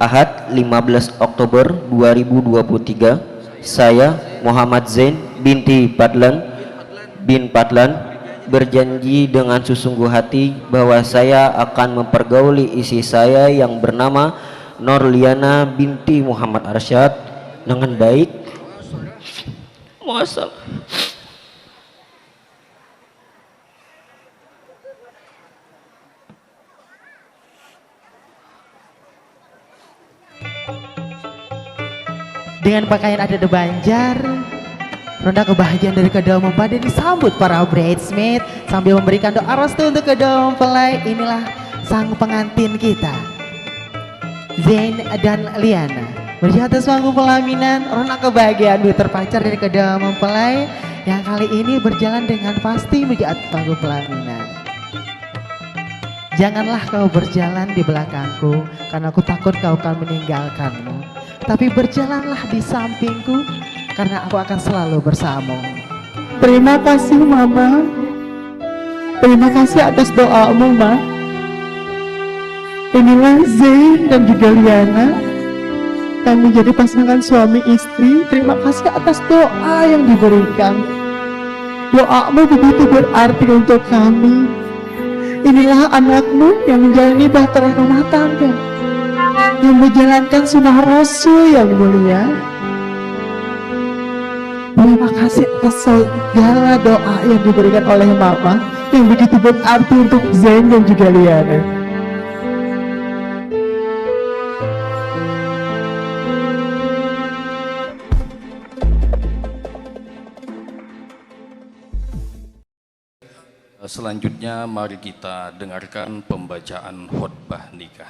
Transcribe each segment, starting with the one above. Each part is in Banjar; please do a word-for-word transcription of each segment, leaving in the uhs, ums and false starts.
Ahad, lima belas Oktober dua ribu dua puluh tiga, saya, Muhammad Zain binti Padlan bin Padlan, berjanji dengan sesungguh hati bahwa saya akan mempergauli istri saya yang bernama Norliana binti Muhammad Arsyad dengan baik. Masalah. Dengan pakaian adat Banjar, ronda kebahagiaan dari kedua mempelai disambut para bridesmaid sambil memberikan doa restu untuk kedua mempelai. Inilah sang pengantin kita, Zain dan Liana. Menuju atas panggung pelaminan, ronda kebahagiaan terpancar dari kedua mempelai yang kali ini berjalan dengan pasti menuju atas panggung pelaminan. Janganlah kau berjalan di belakangku, karena aku takut kau akan meninggalkanmu. Tapi berjalanlah di sampingku, karena aku akan selalu bersamamu. Terima kasih Mama. Terima kasih atas doamu, Ma. Inilah Zain dan juga Liana yang menjadi pasangan suami istri. Terima kasih atas doa yang diberikan. Doamu begitu berarti untuk kami. Inilah anakmu yang menjalani bahtera rumah tangga, yang menjalankan sunnah Rasul yang mulia. Terima kasih atas segala doa yang diberikan oleh Mama yang begitu berarti untuk Zain dan juga Liana. Selanjutnya mari kita dengarkan pembacaan khutbah nikah.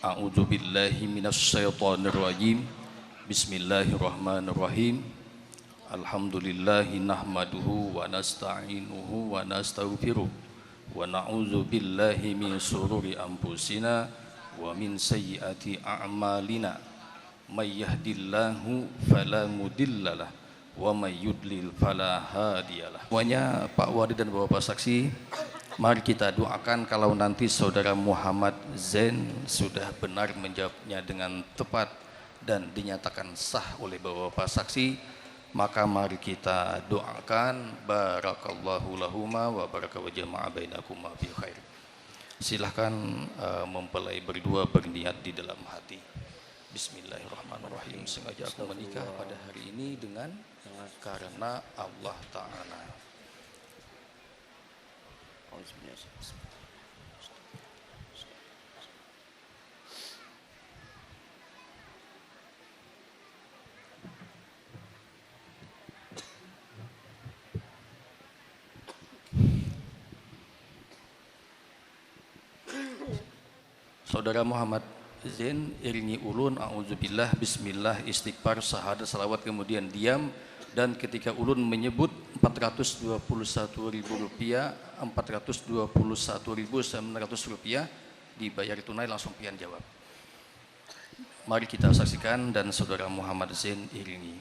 A'udzubillahi minasyaitonirrajim. Bismillahirrahmanirrahim. Alhamdulillahi nahmaduhu wa nasta'inuhu wa nastaghfiruh wa na'udzubillahi min syururi anfusina wa min sayyiati a'malina. May yahdillahu fala mudhillalah wa may yudlil fala hadiyalah. Semuanya, Pak Wali dan Bapak saksi, mari kita doakan kalau nanti Saudara Muhammad Zain sudah benar menjawabnya dengan tepat dan dinyatakan sah oleh Bapak saksi, maka mari kita doakan, barakallahu lahuma wa baraka wa jama'a bainakuma fi khair. Silahkan uh, mempelai berdua berniat di dalam hati. Bismillahirrahmanirrahim. Sengaja aku menikah pada hari ini dengan karena Allah Ta'ala. Saudara Muhammad Zain, iringi ulun, a'udzubillah, bismillah, istighfar, sahadat, salawat, kemudian diam, dan ketika ulun menyebut empat ratus dua puluh satu ribu rupiah, empat ratus dua puluh satu ribu sembilan ratus rupiah, dibayar tunai, langsung pian jawab. Mari kita saksikan dan Saudara Muhammad Zain iringi.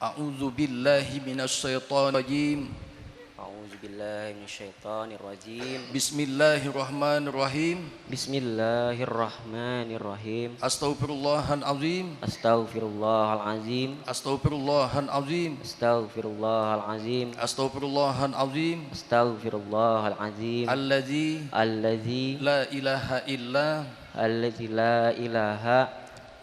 A'udzubillahi minasyaitonirrajim. A'udzubillahi minasyaitonirrajim. Bismillahirrahmanirrahim. Bismillahirrahmanirrahim. Astaghfirullahalazim. Astaghfirullahalazim. Astaghfirullahalazim. Astaghfirullahalazim. Astaghfirullahalazim. Astaghfirullahalazim. Allazi. Allazi. La ilaha illa. Allazi la ilaha.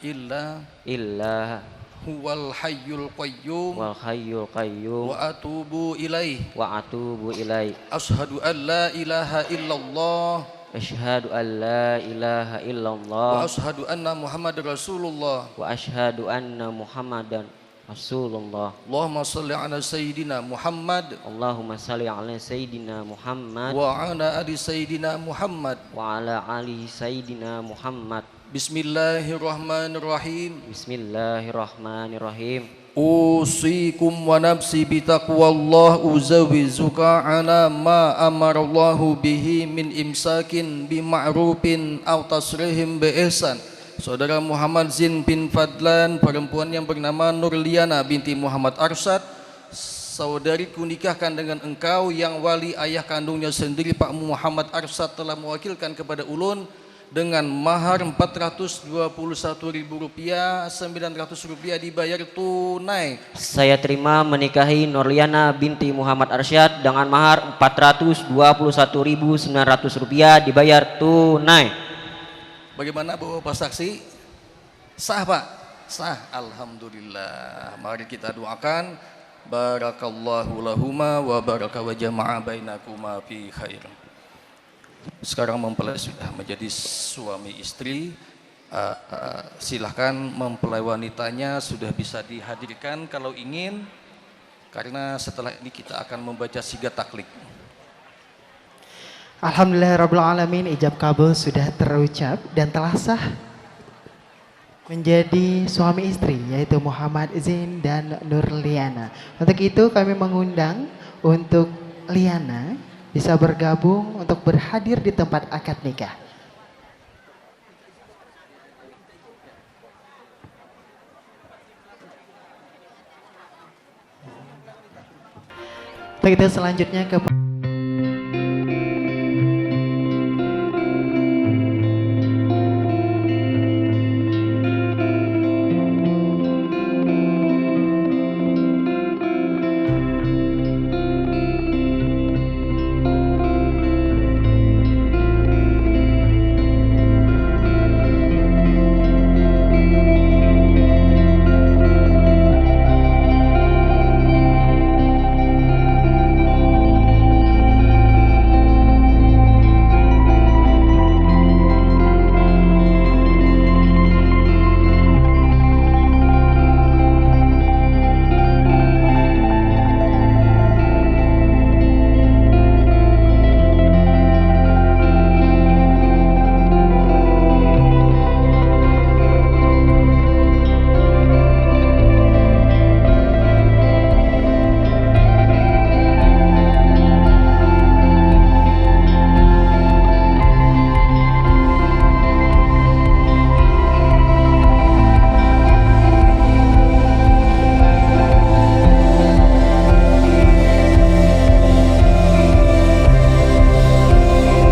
Illa. Illa. Huwal hayyul qayyum. Wal hayyul qayyum. Wa atubu ilaih. Wa atubu ilaih. Asyhadu an la ilaha illallah. Asyhadu an la ilaha illallah. Wa asyhadu anna Muhammad Rasulullah. Wa asyhadu anna Muhammadan Rasulullah. Allahumma salli ala sayyidina Muhammad. Allahumma salli ala sayyidina Muhammad. Wa ala ali sayyidina Muhammad. Wa ala ali sayyidina Muhammad. Bismillahirrahmanirrahim. Bismillahirrahmanirrahim. Usikum wa nafsi bitaqwallah, uzawizuka ala ma amarallahu bihi min imsakin bima'rufin aw tasrihim bi ihsan. Saudara Muhammad Zin bin Fadlan, perempuan yang bernama Nurliana binti Muhammad Arsyad, Saudari kunikahkan dengan engkau yang wali ayah kandungnya sendiri Pak Muhammad Arsyad telah mewakilkan kepada ulun dengan mahar empat ratus dua puluh satu ribu rupiah, sembilan ratus rupiah dibayar tunai. Saya terima menikahi Nurliana binti Muhammad Arsyad dengan mahar empat ratus dua puluh satu ribu sembilan ratus rupiah dibayar tunai. Bagaimana Bapak saksi? Sah Pak? Sah. Alhamdulillah. Mari kita doakan. Barakallahu lahuma wa baraka wa jama'a bainakuma fi khair. Sekarang mempelai sudah menjadi suami istri. Eh, eh, silahkan mempelai wanitanya sudah bisa dihadirkan kalau ingin, karena setelah ini kita akan membaca siga taklik. Alhamdulillahirabbil alamin, ijab kabul sudah terucap dan telah sah menjadi suami istri, yaitu Muhammad Zain dan Nurliana. Untuk itu kami mengundang untuk Liana bisa bergabung untuk berhadir di tempat akad nikah. Kita selanjutnya ke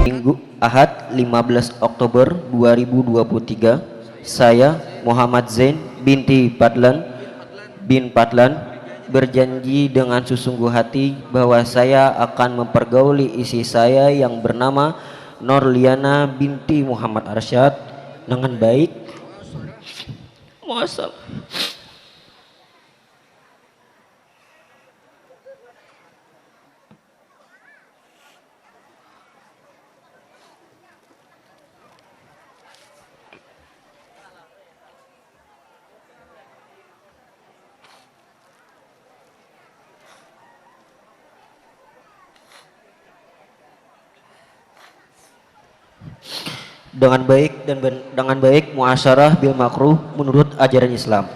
Minggu, Ahad, lima belas Oktober dua ribu dua puluh tiga, saya, Muhammad Zain binti Padlan bin Padlan, berjanji dengan sesungguh hati bahwa saya akan mempergauli istri saya yang bernama Nurliana binti Muhammad Arsyad dengan baik. Muasal. Dengan baik dan ben- dengan baik muasyarah bil makruh menurut ajaran Islam.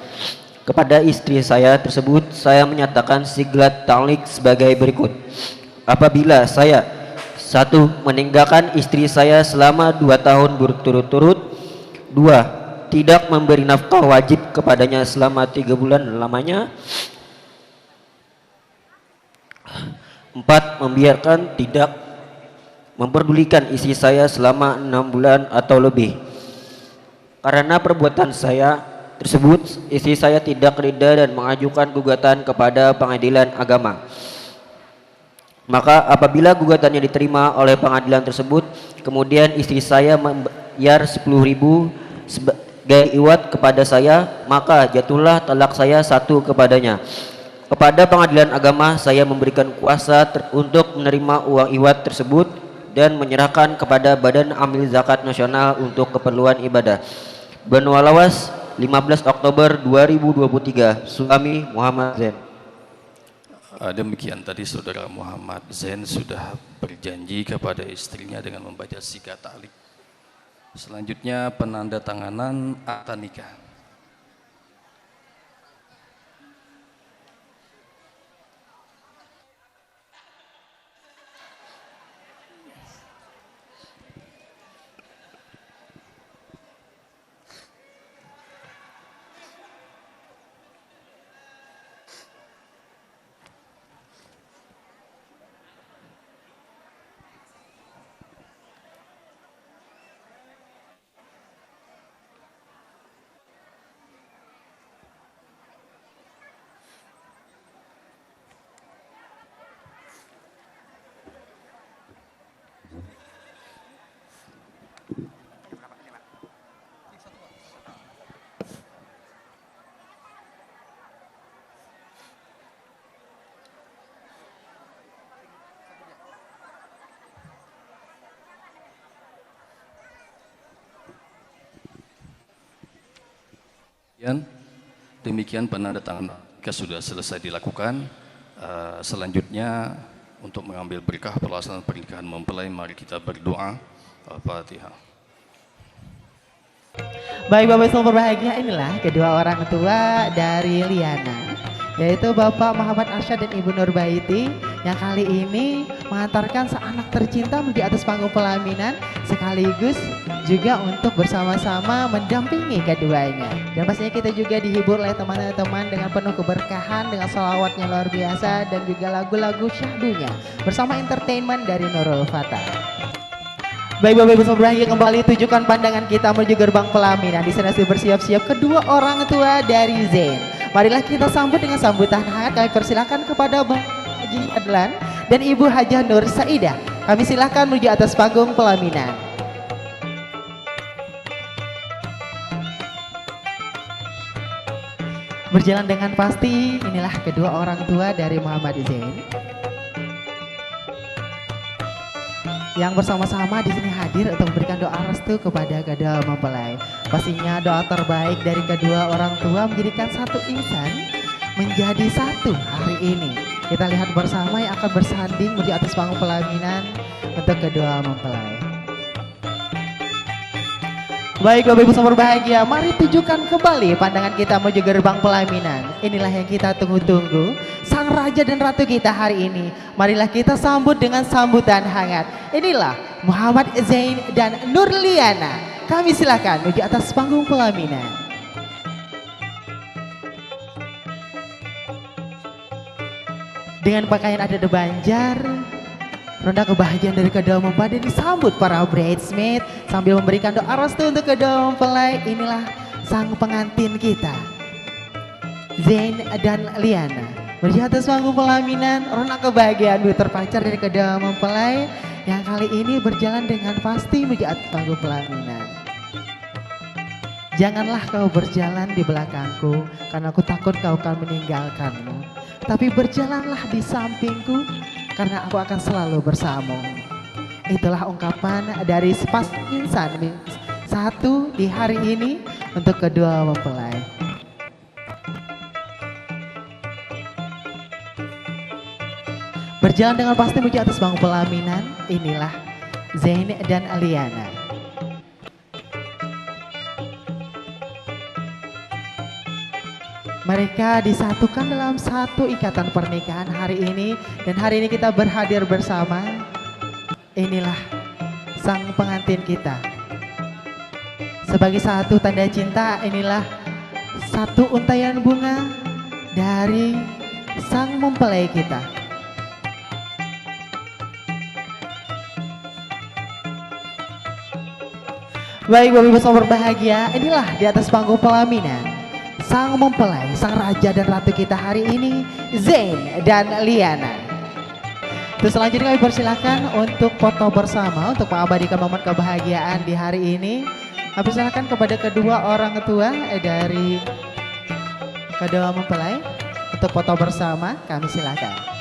Kepada istri saya tersebut, saya menyatakan siglat ta'liq sebagai berikut. Apabila saya, satu, meninggalkan istri saya selama dua tahun berturut-turut, dua, tidak memberi nafkah wajib kepadanya selama tiga bulan lamanya, empat, membiarkan tidak memperdulikan istri saya selama enam bulan atau lebih. Karena perbuatan saya tersebut, istri saya tidak rida dan mengajukan gugatan kepada pengadilan agama. Maka apabila gugatannya diterima oleh pengadilan tersebut, kemudian istri saya membayar sepuluh ribu sebagai iwad kepada saya, maka jatuhlah talak saya satu kepadanya. Kepada pengadilan agama, saya memberikan kuasa ter- untuk menerima uang iwad tersebut dan menyerahkan kepada Badan Amil Zakat Nasional untuk keperluan ibadah. Banua Lawas, lima belas Oktober dua ribu dua puluh tiga, suami Muhammad Zain. Ah, demikian tadi Saudara Muhammad Zain sudah berjanji kepada istrinya dengan membaca siga ta'liq. Selanjutnya penandatanganan akta nikah. Demikian, demikian penandatangan nikah sudah selesai dilakukan. Eh, selanjutnya, untuk mengambil berkah perlasanan pernikahan mempelai, mari kita berdoa. Al-Fatihah. Baik Bapak Ibu yang berbahagia, inilah kedua orang tua dari Liana, yaitu Bapak Muhammad Arsyad dan Ibu Nurbaiti, yang kali ini mengantarkan seanak tercinta menuju atas panggung pelaminan, sekaligus juga untuk bersama-sama mendampingi keduanya. Dan pastinya kita juga dihibur oleh teman-teman dengan penuh keberkahan, dengan salawatnya luar biasa, dan juga lagu-lagu syahdunya bersama entertainment dari Nurul Fatah. Baik Bapak Ibu yang berbahagia, kembali tujukan pandangan kita menuju gerbang pelaminan. Di sana sudah bersiap-siap kedua orang tua dari Zain. Marilah kita sambut dengan sambutan hangat. Kami persilakan kepada Bang Haji Adlan dan Ibu Hajah Nur Saidah. Kami silakan menuju atas panggung pelaminan. Berjalan dengan pasti, inilah kedua orang tua dari Muhammad Zain yang bersama-sama di sini hadir untuk memberikan doa restu kepada kedua mempelai. Pastinya doa terbaik dari kedua orang tua menjadikan satu insan menjadi satu hari ini. Kita lihat bersama yang akan bersanding menuju atas panggung pelaminan untuk kedua mempelai. Baik Bapak Ibu yang berbahagia, mari tujukan kembali pandangan kita menuju gerbang pelaminan. Inilah yang kita tunggu-tunggu, sang raja dan ratu kita hari ini. Marilah kita sambut dengan sambutan hangat. Inilah Muhammad Zain dan Nurliana. Kami silakan menuju atas panggung pelaminan. Dengan pakaian adat Banjar, ronda kebahagiaan dari kedua mempelai disambut para bridesmaid sambil memberikan doa restu untuk kedua mempelai. Inilah sang pengantin kita, Zain dan Liana. Menuju atas panggung pelaminan, ronda kebahagiaan terpancar dari kedua mempelai yang kali ini berjalan dengan pasti menuju atas panggung pelaminan. Janganlah kau berjalan di belakangku, karena aku takut kau akan meninggalkanmu. Tapi berjalanlah di sampingku, karena aku akan selalu bersamamu. Itulah ungkapan dari sepasang insan satu di hari ini untuk kedua mempelai. Berjalan dengan pasti menuju atas panggung pelaminan, inilah Zain dan Aliana. Mereka disatukan dalam satu ikatan pernikahan hari ini, dan hari ini kita berhadir bersama. Inilah sang pengantin kita. Sebagai satu tanda cinta, inilah satu untaian bunga dari sang mempelai kita. Baik, Bapak Ibu yang berbahagia, inilah di atas panggung pelaminan sang mempelai, sang raja dan ratu kita hari ini, Zain dan Liana. Terus selanjutnya kami persilakan untuk foto bersama untuk mengabadikan momen kebahagiaan di hari ini. Kami persilakan kepada kedua orang tua, eh, dari kedua mempelai untuk foto bersama. Kami silakan.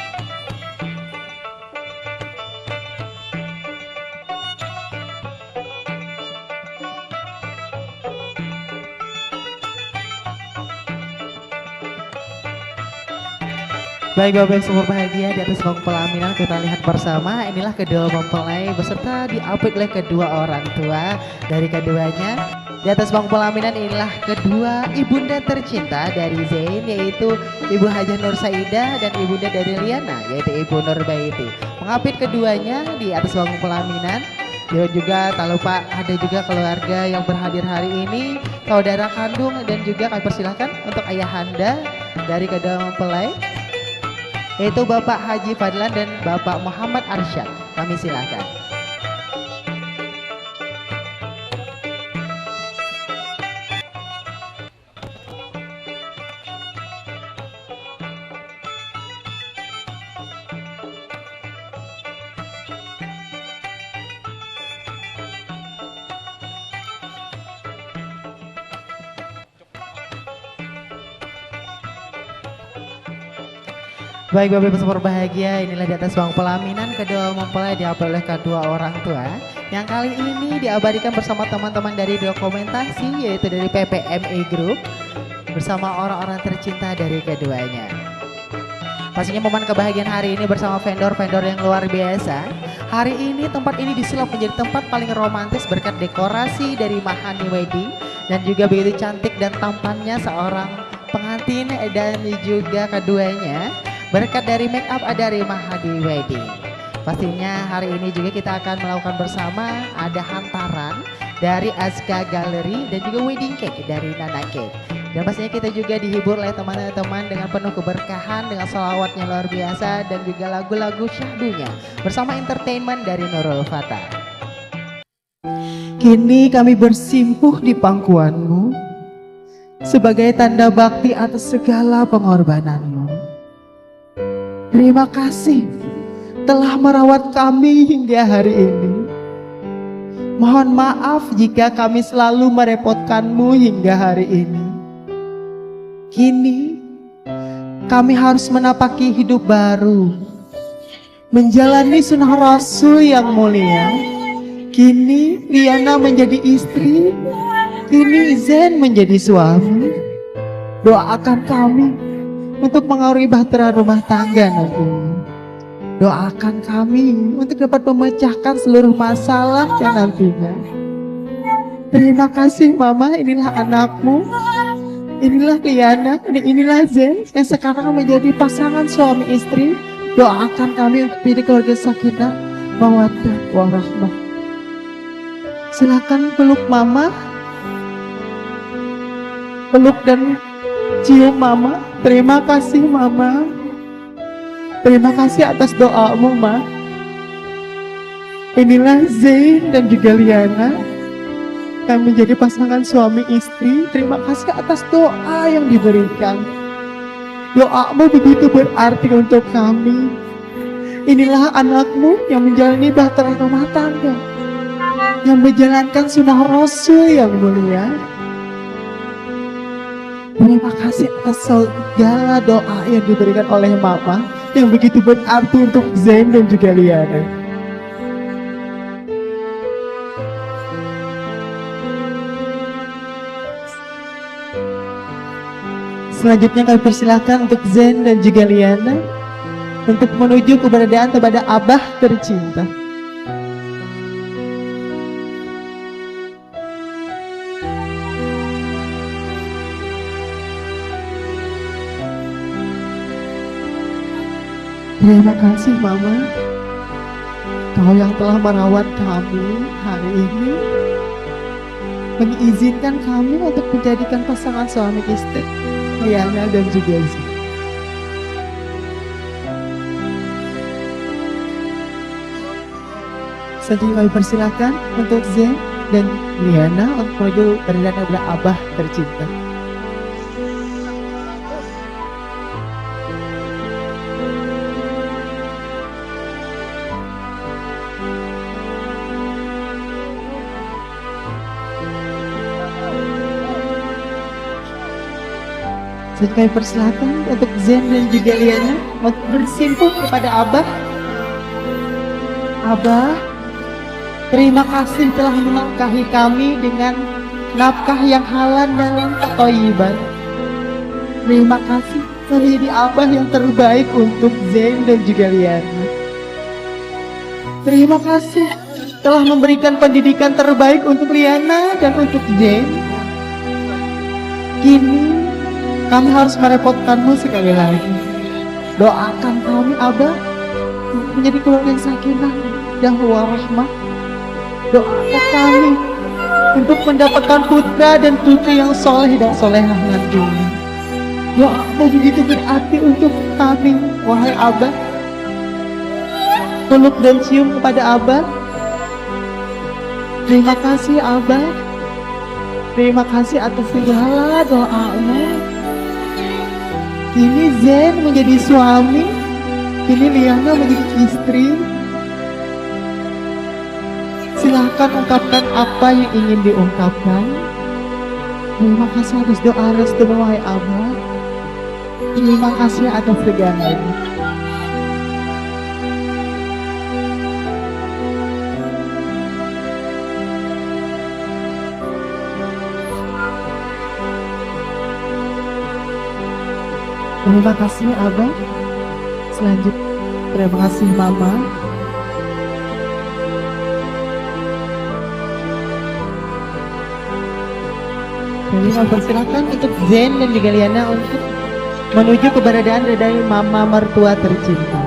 Baik, Bapak Ibu yang berbahagia, di atas panggung pelaminan kita lihat bersama, inilah kedua mempelai beserta diapit oleh kedua orang tua dari keduanya. Di atas panggung pelaminan inilah kedua ibunda tercinta dari Zain, yaitu Ibu Hajah Nur Saidah dan ibunda dari Liana, yaitu Ibu Nurbaiti. Mengapit keduanya di atas panggung pelaminan. Dan juga tak lupa ada juga keluarga yang berhadir hari ini, saudara kandung, dan juga kami persilahkan untuk ayahanda dari kedua mempelai, yaitu Bapak Haji Fadlan dan Bapak Muhammad Arsyad. Kami silakan. Baik, Bapak Ibu semua berbahagia, inilah di atas panggung pelaminan kedua mempelai diambil oleh kedua orang tua. Yang kali ini diabadikan bersama teman-teman dari dokumentasi, yaitu dari P P M I Group, bersama orang-orang tercinta dari keduanya. Pastinya momen kebahagiaan hari ini bersama vendor-vendor yang luar biasa. Hari ini tempat ini disulap menjadi tempat paling romantis berkat dekorasi dari Mahani Wedding dan juga begitu cantik dan tampannya seorang pengantin dan juga keduanya berkat dari make up dari Mahadi Wedding. Pastinya hari ini juga kita akan melakukan bersama ada hantaran dari Azka Gallery dan juga wedding cake dari Nana Cake. Dan pastinya kita juga dihibur oleh teman-teman dengan penuh keberkahan dengan salawatnya luar biasa dan juga lagu-lagu syahdunya bersama entertainment dari Nurul Fatah. Kini kami bersimpuh di pangkuanmu sebagai tanda bakti atas segala pengorbananmu. Terima kasih telah merawat kami hingga hari ini. Mohon maaf jika kami selalu merepotkanmu hingga hari ini. Kini, kami harus menapaki hidup baru, menjalani sunnah Rasul yang mulia. Kini, Liana menjadi istri, kini Zen menjadi suami. Doakan kami untuk mengaruhi bahtera rumah tangga nantinya. Doakan kami untuk dapat memecahkan seluruh masalah yang nantinya. Terima kasih Mama, inilah anakmu. Inilah Liana, dan inilah Zen yang sekarang menjadi pasangan suami istri. Doakan kami untuk menjadi keluarga sakinah, mawaddah, warahmah. Silakan peluk Mama. Peluk dan cium Mama. Terima kasih Mama. Terima kasih atas doamu, Ma. Inilah Zain dan juga Liana yang menjadi pasangan suami istri. Terima kasih atas doa yang diberikan. Doamu begitu berarti untuk kami. Inilah anakmu yang menjalani bahtera rumah tangga, yang menjalankan sunnah Rasul yang mulia. Terima kasih atas segala doa yang diberikan oleh Mama yang begitu berarti untuk Zain dan juga Liana. Selanjutnya kami persilahkan untuk Zain dan juga Liana untuk menuju keberadaan kepada Abah tercinta. Terima kasih Mama, kau yang telah merawat kami hari ini, mengizinkan kami untuk menjadikan pasangan suami istri, Liana dan juga Zain. Selanjutnya kami persilakan untuk Zain dan Liana untuk menuju keberadaan kepada Abah tercinta. Selanjutnya kami persilakan untuk Zain dan juga Liana untuk bersimpuh kepada Abah. Abah, terima kasih telah menafkahi kami dengan nafkah yang halal dan toyiban. Terima kasih telah menjadi abah yang terbaik untuk Zain dan juga Liana. Terima kasih telah memberikan pendidikan terbaik untuk Liana dan untuk Zain. Kini kami harus merepotkanmu sekali lagi. Doakan kami, Abah, menjadi keluarga yang sakinah dan warahmah. Doakan kami untuk mendapatkan putra dan putri yang soleh dan solehah nantinya. Doamu begitu berarti untuk kami, wahai Abah. Peluk dan cium kepada Abah. Terima kasih, Abah. Terima kasih atas segala doamu. Kini Zain menjadi suami, kini Liana menjadi istri. Silahkan ungkapkan apa yang ingin diungkapkan. Terima kasih atas doa restu, wahai Abah. Terima kasih atas segalanya. Terima kasih, Abah. Selanjut, terima kasih, Mama. Jadi, kami persilakan untuk Zen dan juga Liana untuk menuju keberadaan dari Mama mertua tercinta.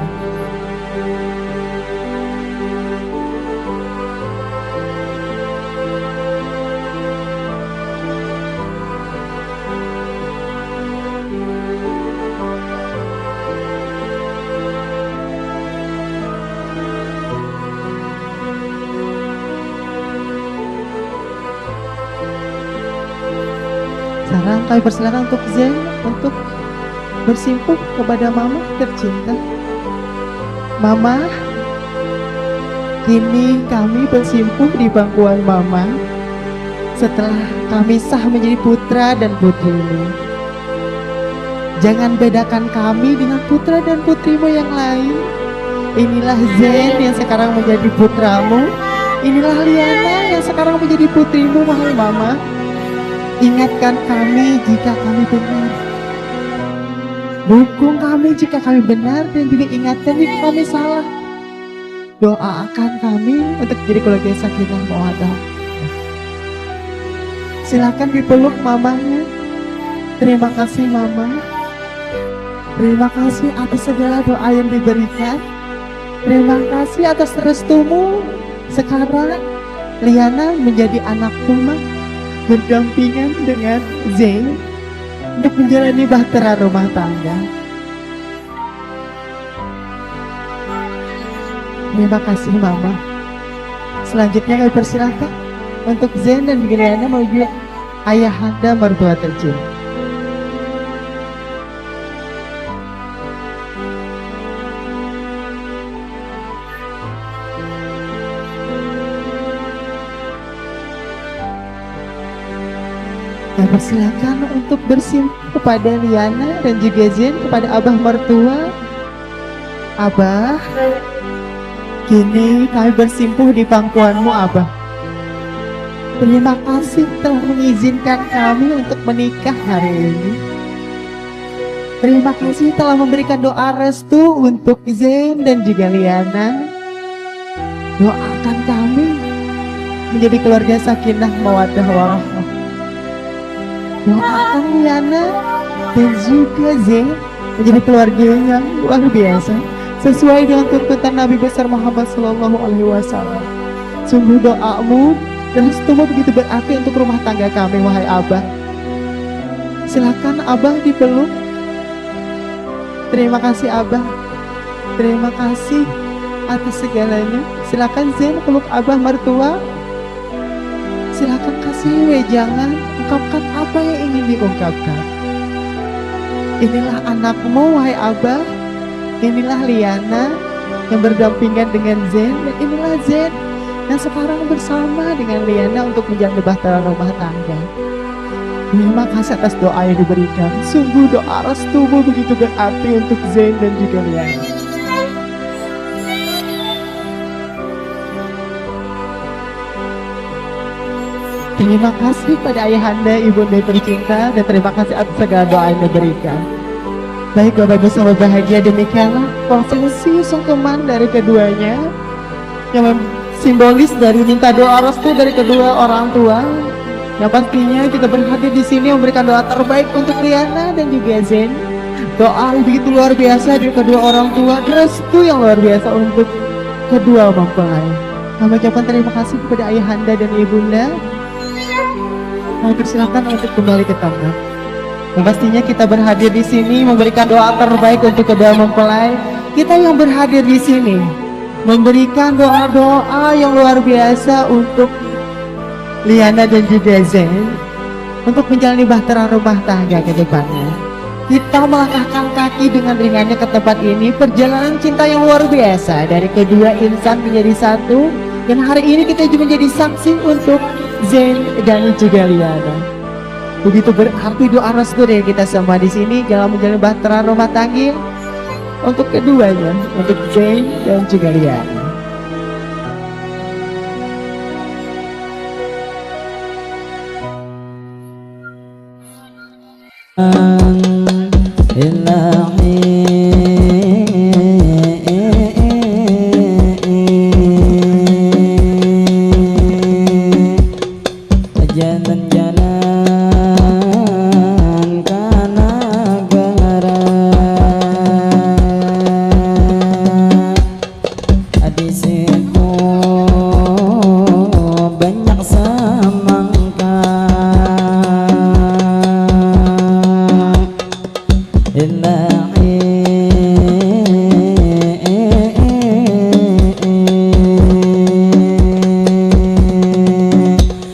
Sekarang kami persilakan untuk Zen untuk bersimpuh kepada Mama tercinta. Mama, kini kami bersimpuh di pangkuan Mama setelah kami sah menjadi putra dan putrimu. Jangan bedakan kami dengan putra dan putrimu yang lain. Inilah Zen yang sekarang menjadi putramu. Inilah Liana yang sekarang menjadi putrimu, wahai Mama. Ingatkan kami jika kami benar. Dukung kami jika kami benar dan juga ingatkan jika kami salah. Doakan kami untuk jadi keluarga sakinah mawadah. Silakan dipeluk mamanya. Terima kasih, Mama. Terima kasih atas segala doa yang diberikan. Terima kasih atas restumu. Sekarang Liana menjadi anakku, Ma, berdampingan dengan Zain untuk menjalani bahtera rumah tangga. Terima kasih, Mama. Selanjutnya kami persilakan untuk Zain dan juga Liana menuju ayahanda mertua tercinta. Kami persilakan untuk bersimpuh kepada Liana dan juga Zain, kepada Abah mertua. Abah, kini kami bersimpuh di pangkuanmu, Abah. Terima kasih telah mengizinkan kami untuk menikah hari ini. Terima kasih telah memberikan doa restu untuk Zain dan juga Liana. Doakan kami menjadi keluarga sakinah mawadah warahmah. Doakan Liana dan juga Zain menjadi keluarga yang luar biasa sesuai dengan tuntunan Nabi besar Muhammad Sallallahu Alaihi Wasallam. Sungguh doamu dan restumu begitu berarti untuk rumah tangga kami, wahai Abah. Silakan Abah dipeluk. Terima kasih, Abah. Terima kasih atas segalanya. Silakan Zain peluk Abah mertua. Silakan kasih wejangan, ungkapkan apa yang ingin diungkapkan. Inilah anakmu, wahai Abah. Inilah Liana yang berdampingan dengan Zain, dan inilah Zain yang sekarang bersama dengan Liana untuk menjalani bahtera rumah tangga. Terima kasih atas doa yang diberikan. Sungguh doa restumu begitu berarti untuk Zain dan juga Liana. Terima kasih pada ayahanda, ibunda tercinta, dan terima kasih atas segala doa yang diberikan. Baik, Bapak Ibu sahabat bahagia, demikianlah prosesi sungkeman dari keduanya yang mem- simbolis dari minta doa restu dari kedua orang tua. Yang pastinya kita berhadir di sini memberikan doa terbaik untuk Liana dan juga Zain. Doa begitu luar biasa dari kedua orang tua, restu yang luar biasa untuk kedua mempelai. Kami ucapkan terima kasih kepada ayahanda dan ibunda. Kami persilakan untuk kembali ke tempat. Dan pastinya kita berhadir di sini memberikan doa terbaik untuk kedua mempelai. Kita yang berhadir di sini memberikan doa-doa yang luar biasa untuk Liana dan juga Zain untuk menjalani bahtera rumah tangga ke depannya. Kita melangkahkan kaki dengan ringannya ke tempat ini, perjalanan cinta yang luar biasa dari kedua insan menjadi satu, dan hari ini kita juga menjadi saksi untuk Zain dan juga Liana. Begitu berarti doa restu dari kita semua di sini dalam menjalani bahtera rumah tangga untuk keduanya, untuk Zain dan juga Liana. Ilahi, jalan-jalan ka nagara. Di situ banyak semangka. Ilahi.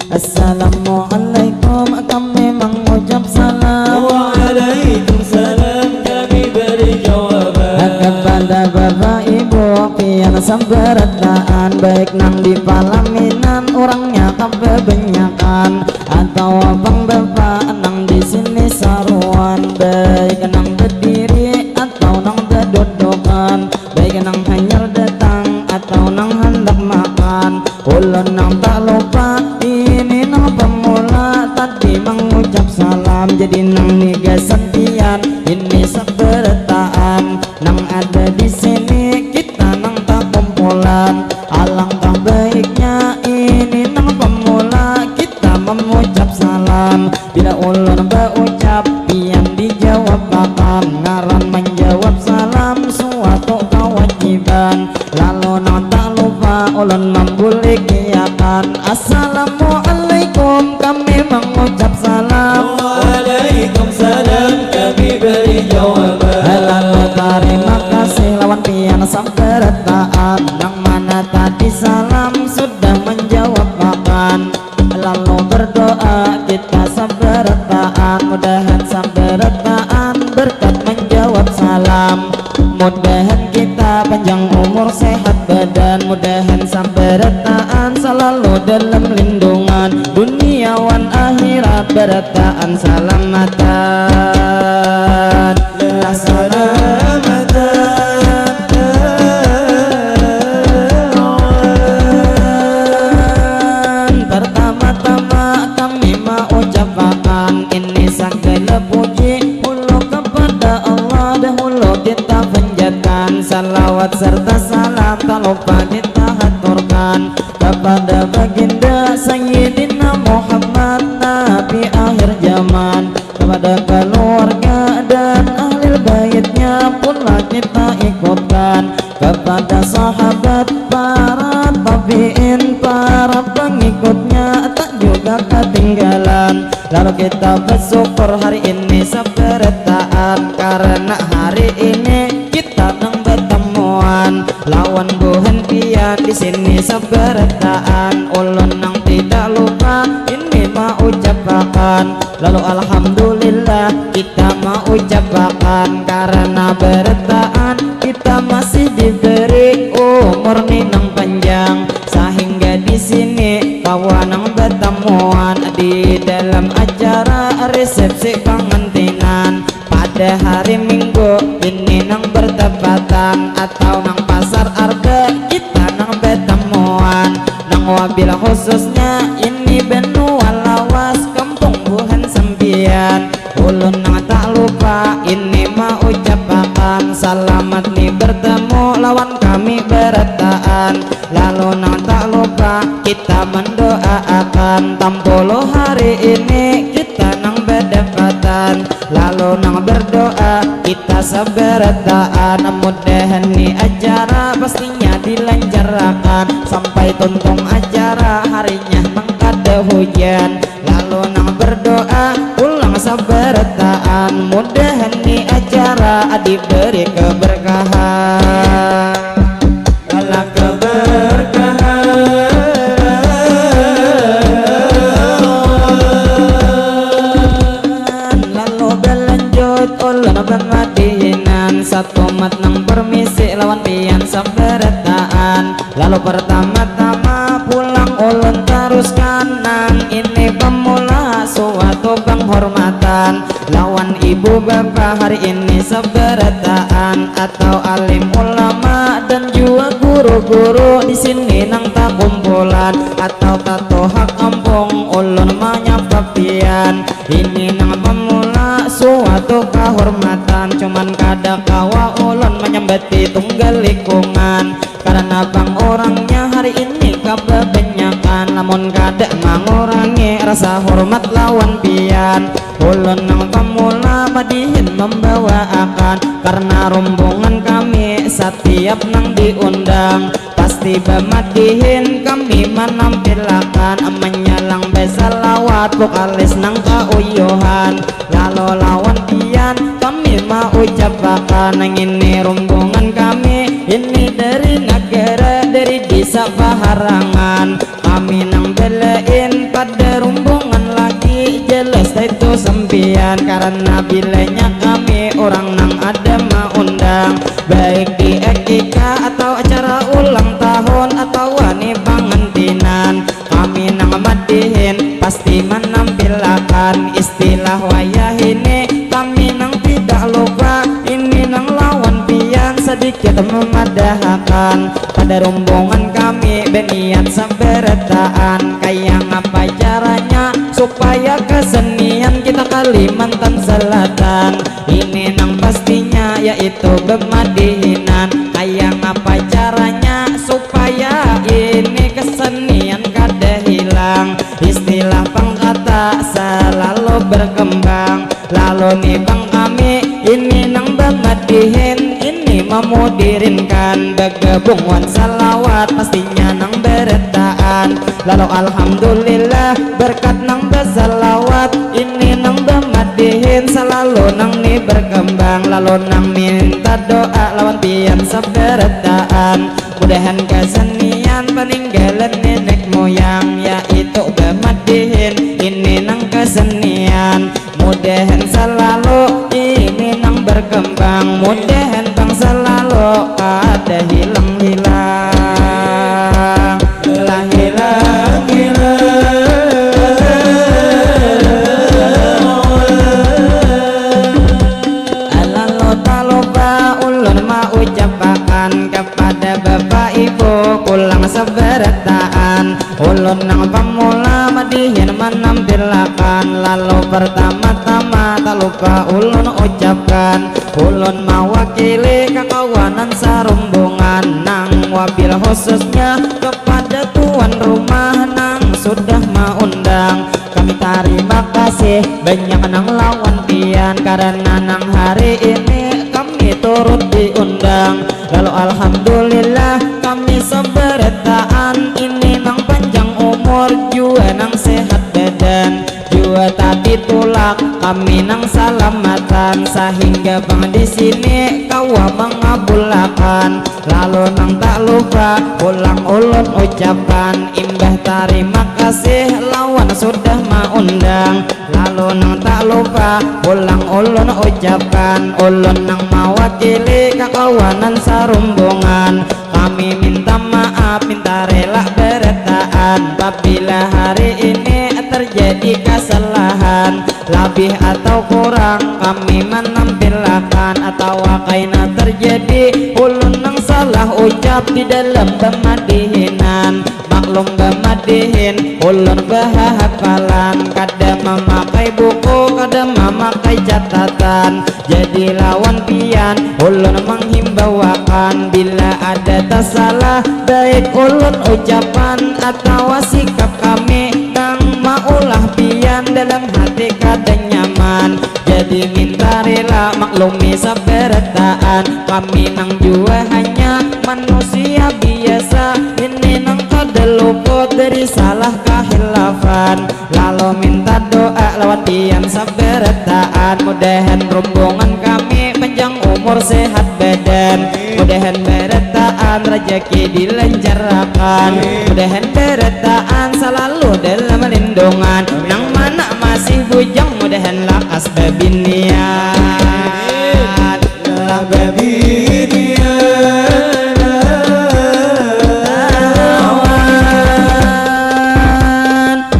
Assalamualaikum, kami mengucap salam. Waalaikumsalam, kami beri jawaban. Kepada bapak ibu, pian sabarataan, baik nang di palaminan, urangnya kabanyakan, atau abang bapak nang di sini saruan, baik nang berdiri atau nang berdudukan, baik nang hanyar datang atau nang handak makan. Ulun nang tak lupa, ini nang pemula tadi mengucap salam. Jadi nang ni gasan pian, ini sabarataan nang ada di sini, kita nang tak kumpulan. Alangkah baiknya ini nang pemula kita mengucap salam. Bila ulun baucap, pian dijawabakan, ngaran menjawab salam suatu kewajiban. Lalu nang tak lupa ulun membulikiakan, assalamualaikum, kami mengucap salam. Waalaikumsalam, kami beri jawaban. Lalu tarima kasih lawan pian sabarataan, nang mana tadi salam sudah menjawabakan. Lalu berdoa kita sabarataan, mudahan sabarataan berkat menjawab salam. Mudahan kita panjang umur, sehat badan, mudahan sabarataan selalu dalam lindungan dunia wan akhirat, barataan salamatan. Salamatan. Pertama-tama kami maucapakan ini sagala puji hulu kepada Allah, dahulu kita panjatkan salawat serta salam tak lupa kita haturkan kepada baginda Sayyidina Muhammad, Nabi akhir zaman, kepada keluarga dan ahli baitnya pula kita ikutkan, kepada sahabat, para tabiin, para pengikutnya tak juga ketinggalan. Lalu kita bersyukur hari ini sabarataan karena hari ini kita nang bertemuan lawan buhan pian di sini sabarataan. Ulun nang tidak lupa ini maucapakan, lalu alhamdulillah kita maucapakan karena barataan kita masih diberi umur ni nang panjang, sehingga di sini kawa nang bertemuan di dalam acara resepsi pengantinan. Pada hari Minggu ini nang bertepatan atau nang pasar Arba kita nang bertemuan. Nang wabil khususnya ini benua lawas kampung buhan sampian. Ulun nang tak lupa ini maucapakan salamat ni bertemu lawan kami barataan. Lalu nang tak lupa kita mendoaakan tampuluh hari ini kita nang badapatan. Lalu nang berdoa kita sabarataan, mudahan ni acara pastinya dilanjarakan sampai tuntung acara harinya nang kada hujan. Lalu nang berdoa pulang sabarataan, mudahan ni acara diberi keberkahan. Dalam keberkahan. Lalu berlanjut ulun bamadihinan, satumat nang permisi lawan pian sabarataan. Lalu pertama-tama pulang ulun teruskan nang ini pemula suatu penghormatan lawan ibu bapa hari ini sabarataan atau alim ulama dan jua guru-guru di sini nang takumpulan atau tatuhak kampung ulun manyapa pian ini nang pemula suatu kahormatan, cuman kada kawa ulun manyambati tunggal lingkungan, karena bang orangnya hari ini kababanyakan, lamun kada mangurangi rasa hormat lawan pian. Ulun nang pamula madihin mambawaakan, karena rombongan kami satiap nang diundang pasti bamadihin kami manampilakan, manyalang basalawat vokalis nang kauyuhan, lalu lawan pian kami maucapakan, ngini rombongan kami ini dari nagara, dari desa Paharangan. Kami nang belain pada rombongan lagi, jelas itu sampian, karena bilanya kami orang nang ada maundang, baik di akikah atau acara ulang tahun atau ni pangantinan. Kami nang madihin pasti manampilakan, istilah wayah ini kami nang tidak lupa, ini nang lawan pian sadikit mamadahakan. Pada rombongan kami baniat sabarataan, kaya ngapa caranya supaya kesenian kita Kalimantan Selatan ini nang pastinya yaitu bamadihinan. Kaya ngapa caranya supaya ini kesenian kada hilang, istilah pang kata salalu berkembang. Lalu ni bang kami ini nang bamadihin, ini mamudirinkan, bagabung wan salawat pastinya nang barataan. Lalu alhamdulillah berkat nang basalawat, ini nang bamadihin salalu nang ni berkembang. Lalu nang minta doa lawan pian sabarataan, mudahan kesenian paninggalan nenek moyang yaitu bamadihin ini nang kesenian. Mudahan salalu ini nang berkembang, mudahan bang salalu kada hilang-hilang. Lah hilang-hilang. Lalu talupa ulun maucapakan kepada bapak ibu kulang sabarataan. Ulun nang pamula madihin manampilakan, lalu pertama-tama talupa ulun ucapkan, ulun mawakili kakawanan sarumbungan nang wabil khususnya kepada tuan rumah nang sudah maundang. Kami tarima kasih banyak nang lawan pian karena nang hari ini kami turut diundang. Lalu alhamdulillah kami sabarataan ini nang panjang umur jua nang sehat badan jua tadi tulak kami nang salamatan sahingga bang di sini kawa mangabulakan. Lalu nang tak lupa pulang ulun ucapan imbah tarima kasih lawan sudah maundang. Lalu nang tak lupa pulang ulun ucapan ulun nang mawakili kakawanan sarumbungan. Kami minta maaf, minta rela barataan pabila hari ini terjadi kasalahan labih atau kurang kami manampilakan atawa kaina terjadi ulun nang salah ucap di dalam pamadihinan. Maklum bamadihin ulun bahahapalan kada mamakai buku kada mamakai catatan. Jadi lawan pian ulun manghimbauakan bila ada tasalah baik ulun ucapan atawa sikap kami nang maulah pian dalam hati kada nyaman. Jadi minta rela maklumi sabarataan kami nang jua hanya manusia biasa ini nang kada luput dari salah kahilafan. Lalu minta doa lawan pian sabarataan mudahan rombongan kami panjang umur sehat badan mudahan barataan rajaki dilanjarakan mudahan barataan salalu dalam lindungan nang mana masih bujang mudahan lakas babinian. Lah babinian lawan.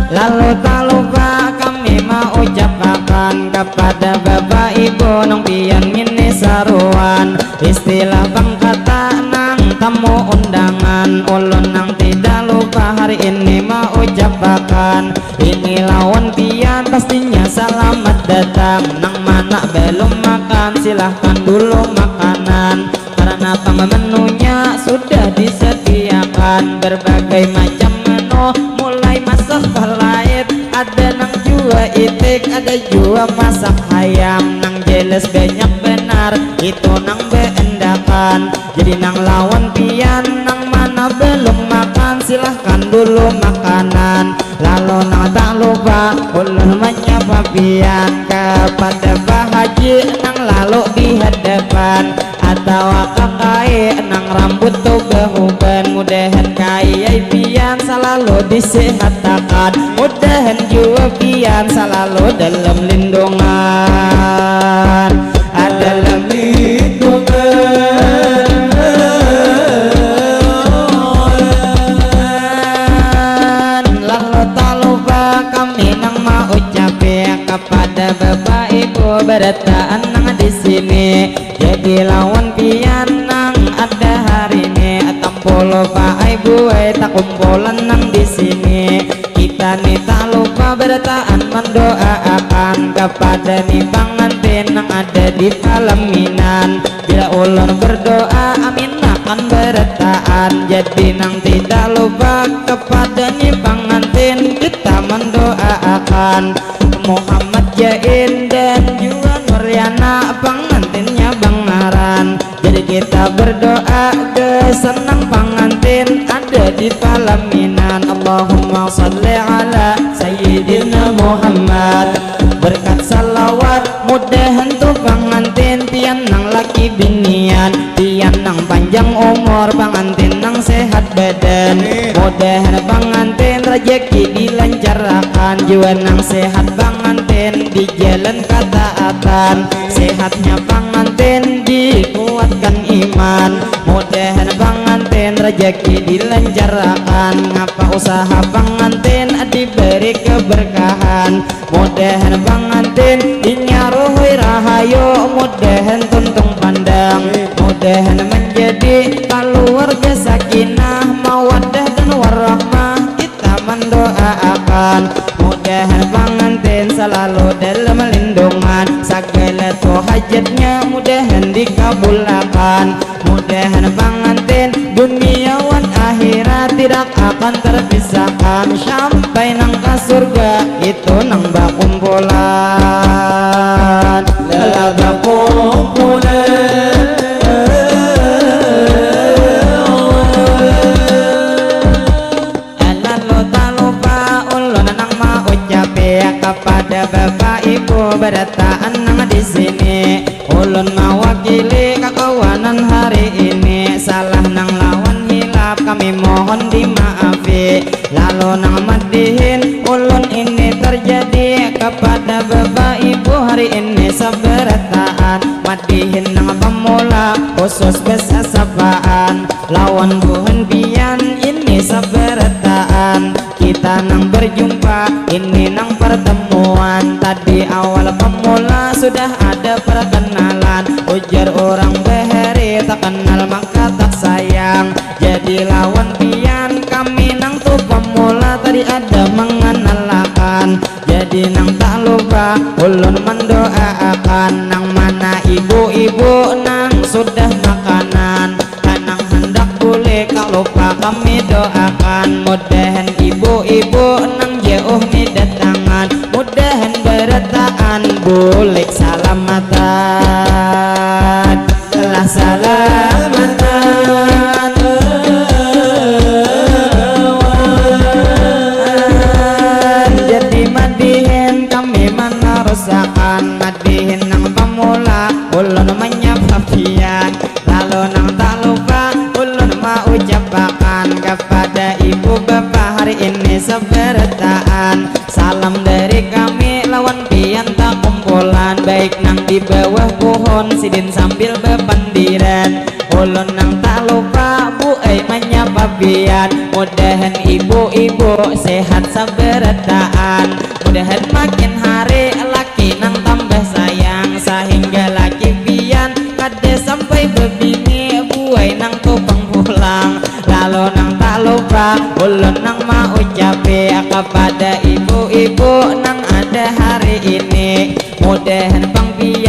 Lalu tak lupa kami maucapakan kepada bapak ibu nang pian ngini saruan istilah pangkata nang tamu undangan ulun nang tidak lupa hari ini maucapakan ini lawan pian pastinya salamat datang nang mana Nak belum makan, silahkan dulu makanan. Karena pang menunya sudah disediakan, berbagai macam menu, mulai masak palait, ada nang jua itik, ada jua masak hayam. Nang jelas banyak benar, itu nang beendakan. Jadi nang lawan pian, nang mana belum makan, silahkan dulu makanan. Lalu nang tak lupa ulun menyapa pian kepada Pak Haji nang lalu di hadapan, atawa kakai nang rambut tu behuban. Mudahan kayai pian salalu disehatakan, mudahan jua pian salalu dalam lindungan, dalam lindungan. Lalu tak lupa kami nang maucapi kepada Bapak Ibu berataan nang di sini. Jadi lawan pian nang ada hari ini, tampulu Pak Ibu ai takumpulan nang di sini. Kita ni tak lupa berataan mendoaakan kepada ni pangantin nang ada di palaminan. Bila ulun berdoa, amin akan berataan. Jadi nang tidak lupa kepada ni pangantin, kita mendoaakan Muhammad Jain dan juga Nuryana, pangantinnya bangaran. Jadi kita berdoa gasan nang pangantin ada di palaminan. Allahumma salli ala Sayyidina Muhammad. Berkat salawat, mudahan tu pangantin pian nang laki binian, pian nang panjang umur, pangantin nang sehat badan. Amin. Mudahan pangantin rejeki dilancarkan, jua nang sehat pangantin di jalan kataatan. Sehatnya pangantin dikuatkan iman, mudahan pangantin rejeki dilancarkan, ngapa usaha pangantin diberi keberkahan. Mudahan pangantin dinyaruhui rahayu, mudahan tuntung pandang, mudahan menjadi keluarga sakinah, mawaddah dan warahmah. Kita mendoaakan mudahan pangantin selalu dalam lindungan, segala tu hajatnya mudahan dikabulakan. Mudahan pangantin dunia wan akhirat tidak akan terpisahkan sampai nang ka surga itu nang bakumpulan. Lala bakumpulan. Lalu tak lupa ulun nang maucapi kepada Bapak Ibu berataan nang di sini. Ulun mawakili kakawanan hari ini, salah nang lawan hilap kami mohon dimaafi. Lalu nang madihin ulun ini terjadi kepada Bapak Ibu hari ini sabarataan. Madihin nang pamula khusus besasapaan, lawan buhan pian ini sabarataan. Kita nang berjumpa ini nang pertemuan, tadi awal pemula sudah ada perkenalan. Ujar orang bahari tak kenal maka tak sayang. Jadi lawan pian kami nang tu pemula tadi ada mengenalakan. Jadi nang tak lupa ulun mendoaakan nang mana ibu-ibu nang sudah makanan. Kanang handak bulik tak lupa kami doakan, mudahan ibu-ibu nang jauh ni datangan, mudahan berataan bulik salamatan. Telah salamatan. Jadi madihin kami menerusakan, madihin nang pemula ulun menyapa pian. Lalu nang tak lupa ulun maucapakan kepada ibu bapa hari ini sabarataan, salam dari kami lawan pian takumpulan, baik nang di bawah pohon sidin sambil bapandiran. Ulun nang tak lupa bu ai manyapa pian, mudahan ibu-ibu sehat sabarataan, mudahan makin hari laki nang tambah sayang sahingga laki pian kada sampai bebini buai nang tu pang pulang. Lalu nang tak lupa ulun nang maucapi kepada ibu-ibu nang ada hari ini, mudahan pang pian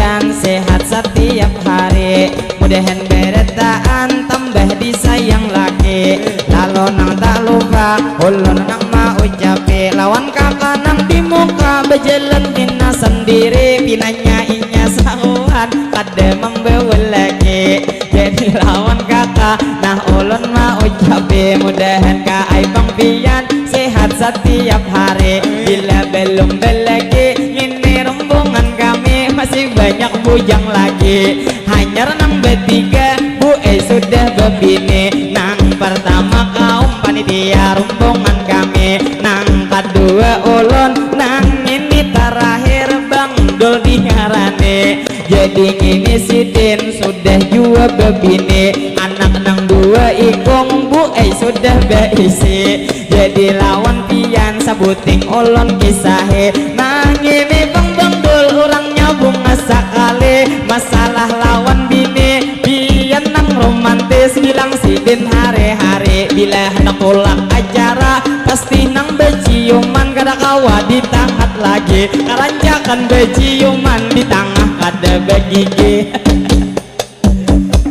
Ulun nang maucapi lawan kaka nang di muka, bajalan pina sendiri, pinanya inya saruan kada mambawa lagi. Jadi lawan kaka nah ulun maucapi, mudahan kaai pang pian sehat satiap hari. Bila balum balaki ngini rombongan kami masih banyak bujang lagi. Hanyar nang batiga, Bu ai sudah babini. Nang partama kaum panitia rombongan kami, nang kadua ulun, nang ngini tarakhir Bang Dul dingarani. Jadi ngini sidin sudah jua babini, anak nang dua ikung Bu ai sudah baisi. Jadi lawan pian sabuting ulun kisahi. Nah ngini Bang Bang Dul urangnya bungas sakali. Masalah lawan bini, pian nang romantis bilang sidin hari-hari. Bila handak tulak acara pasti nang baciuman, kada kawa ditahat lagi. Karancakan baciuman di tangah kada bagigi.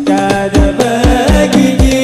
Kada bagigi.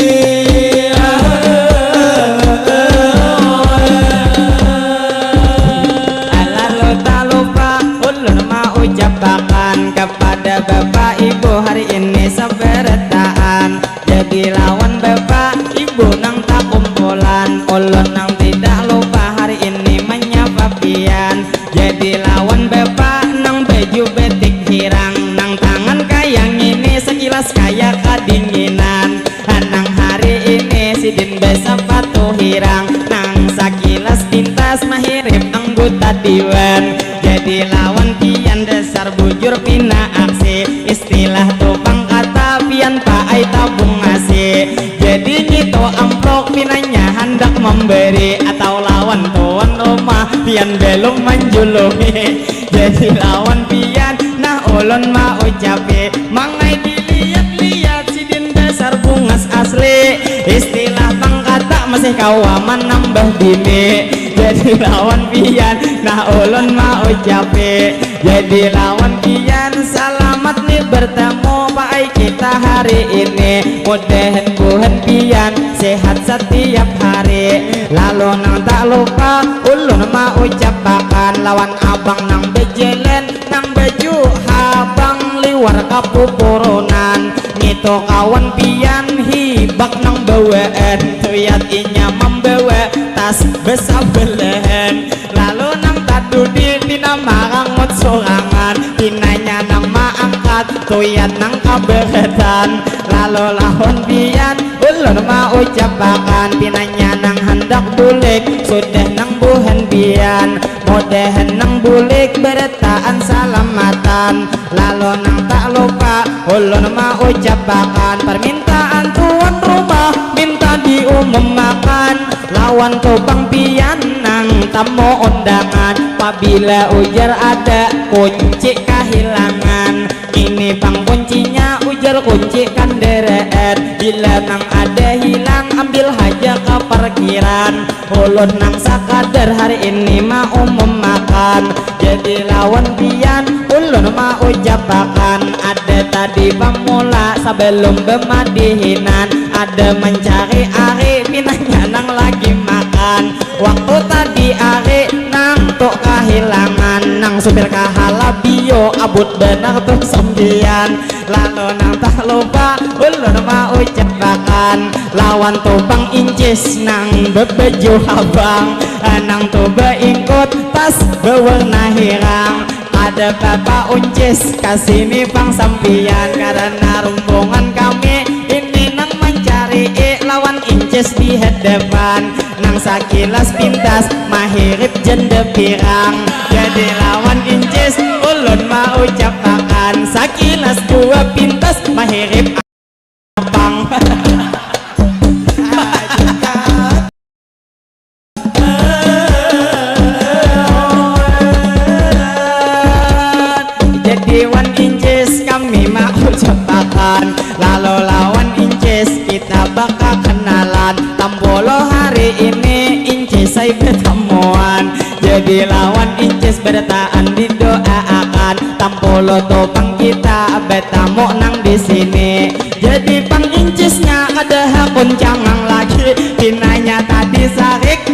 Lalu tak lupa ulun maucapakan kepada bapak ibu hari ini sabarataan. Jadi lawan bapak ibu nang takumpulan, ulun nang tidak lupa hari ini menyapa pian. Jadi lawan bapak nang baju betik hirang, nang tangan kaya ngini sakilas kaya kadinginan. Nang hari ini sidin basapatu hirang, nang sakilas pintas mahirip anggota dewan. Jadi lawan pian dasar bujur pina aksi, istilah tu pang kata pian paai tabung nasi. Jadi ngitu amplop pinanya handak memberi, atau lawan tuan rumah pian belum menjulungi. Jadi lawan pian nah ulun maucapi, mangai dilihat-lihat sidin dasar bungas asli. Istilah pang kata masih kawa manambah bini. Jadi lawan pian nah ulun maucapi, jadi lawan pian salamat ni bertemu paai kita hari ini. Mudahan buhan pian sehat satiap hari. Lalu nang tak lupa ulun maucapakan lawan abang nang bajalan nang baju habang liwar kapupurunan. Ngitu kawan pian hibak nang bawaan, tuyat inya mambawa tas basabalahan. Lalu nang tadudi pina marangut surangan, pinanya nang maangkat tuyat nang kabaratan. Lalu lawan pian ulun maucapakan, pinanya nang handak bulik sudah nang buhan pian. Mudahan nang bulik barataan salamatan. Lalu nang tak lupa ulun maucapakan, permintaan tuan rumah minta diumumakan lawan tu pang pian nang tamu undangan. Pabila ujar ada kunci kahilangan, ini pang kuncinya ujar kunci kandaraan. Bila nang ada hilang ambil haja ka parkiran. Ulun nang sakadar hari ini maumumakan. Jadi lawan pian ulun maucapakan, ada tadi pamula sabalum bamadihinan, ada mancari ari pinanya nang lagi makan. Waktu tadi ari nang tu kahilangan, nang supir kahala bio abut banar tu sampiyan. Lalu nang tak lupa ulun maucapakan lawan tu pang incis nang babaju habang, nang tu baingkut tas bawarna hirang. Kada papa uncis kasini pang sampiyan, karana rumbungan kami ini nang mancarii lawan incis di hadapan. Nang sakilas pintas mahirip janda pirang. Jadi lawan incis ulun maucapakan, sakilas jua pintas mahirip apang. Jadi wan incis kami maucapakan, lalu lawan incis kita bakakanalan. Tampolo hari ini incis ai batamuan. Jadi lawan incis barataan didoaakan. Tampolo tu pang kita batamu nang di sini. Jadi pang incisnya kada hakun cangang lagi. Pinanya tadi sarik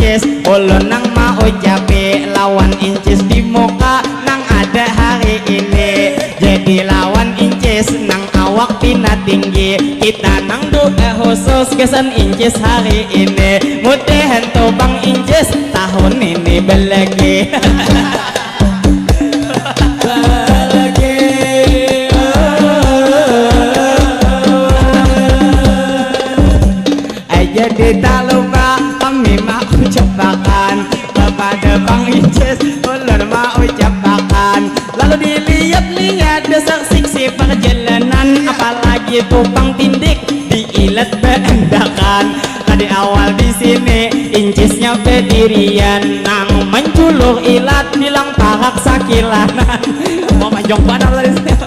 Incis, ulun nang maucapi lawan Incis di muka nang ada hari ini. Jadi lawan Incis nang awak pina tinggi, kita nang dua khusus gasan Incis hari ini. Mudahan tu Bang Incis tahun ini belegi. Belegi. Jadi tak lupa kami mau ucapakan kepada Bang Incis, ulun mau ucapakan. Lalu dilihat-lihat dasar siksi perjalanan, apalagi tupang tindik diilat beandakan. Tadi awal di sini Incisnya bedirian, nang menculur ilat bilang parak sakilanan. Mau manjong banar tadi.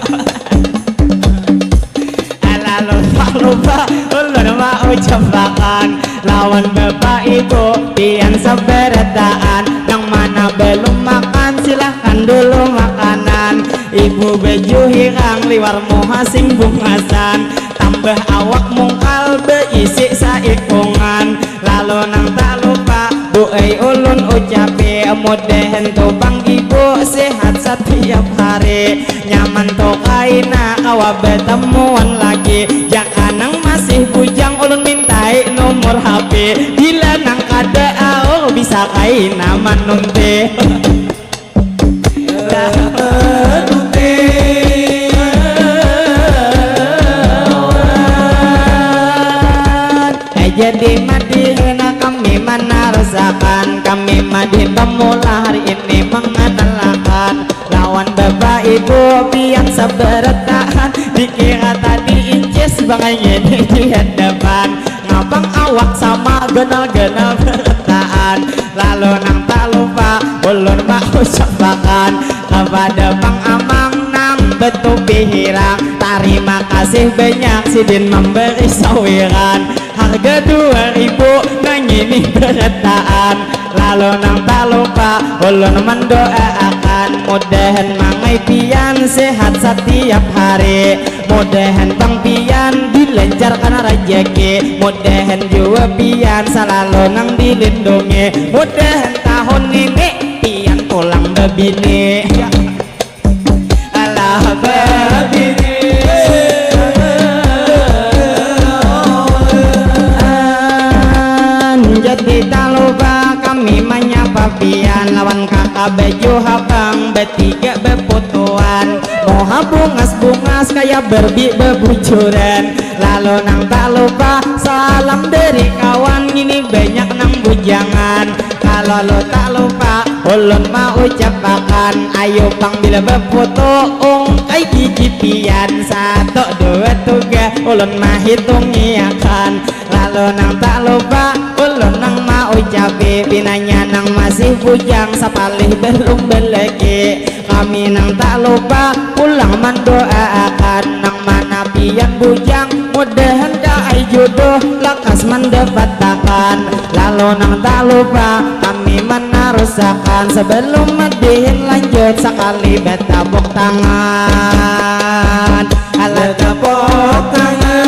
Lalu tak lupa ulun mau ucapakan lawan bapak ibu pian sabarataan, nang mana belum makan silahkan dulu makanan. Ibu baju hirang liwar muha sing bungasan, tambah awak mungkal beisi saikungan. Lalu nang tak lupa bu ai ulun ucapi, mudahan tu Bang Ibu sehat satiap hari. Nyaman tu kaina kawa batamuan lagi. Jaka nang masih bujang ulun mintai nomor H P. Bila nang kada aur bisa kaina manunti. Dah manunti. Eh, jadi madihin kami manarusakan, kami madihin pemula hari ini mengenalakan lawan bapak ibu pian sabarataan. Dikira tadi Incis bangai ngini di hadapan, ngapang awak sama ganal-ganal barataan. Lalu nang tak lupa ulun maucapakan kepada Bang Amang nang betupi hirang, tarima kasih banyak sidin memberi sawiran. Harga dua ribu nang ini barataan. Lalu nang tak lupa ulun mendoaakan, mudahan Mang ai pian sehat satiap hari. Mudahan Bang pian dilancarkan rajaki, mudahan jua pian salalu nang dilindungi, mudahan tahun ini pian pulang babini. Ya. Alah babini. Jadi tak lupa kami manyapa pian lawan kakak baju habang betiga beputuan, muha bungas-bungas kaya Barbie bebujuran. Lalu nang tak lupa salam dari kawan, ngini banyak nang bujangan. Kalau lo tak lupa ulun mau ucapakan, ayo pang bila befoto ungkai gigi pian, satu dua tiga ulun mahitungiakan. Lalu nang tak lupa ulun nang mau ucapi, pinanya nang masih bujang sapalih belum beleki. Kami nang tak lupa pulang mendoaakan, nang mana pian bujang mudahan daai jodoh lakas mendapatakan. Lalu nang tak lupa kami menarusakan, sebelum madihin lanjut sakali betapuk tangan. Alah tepuk tangan.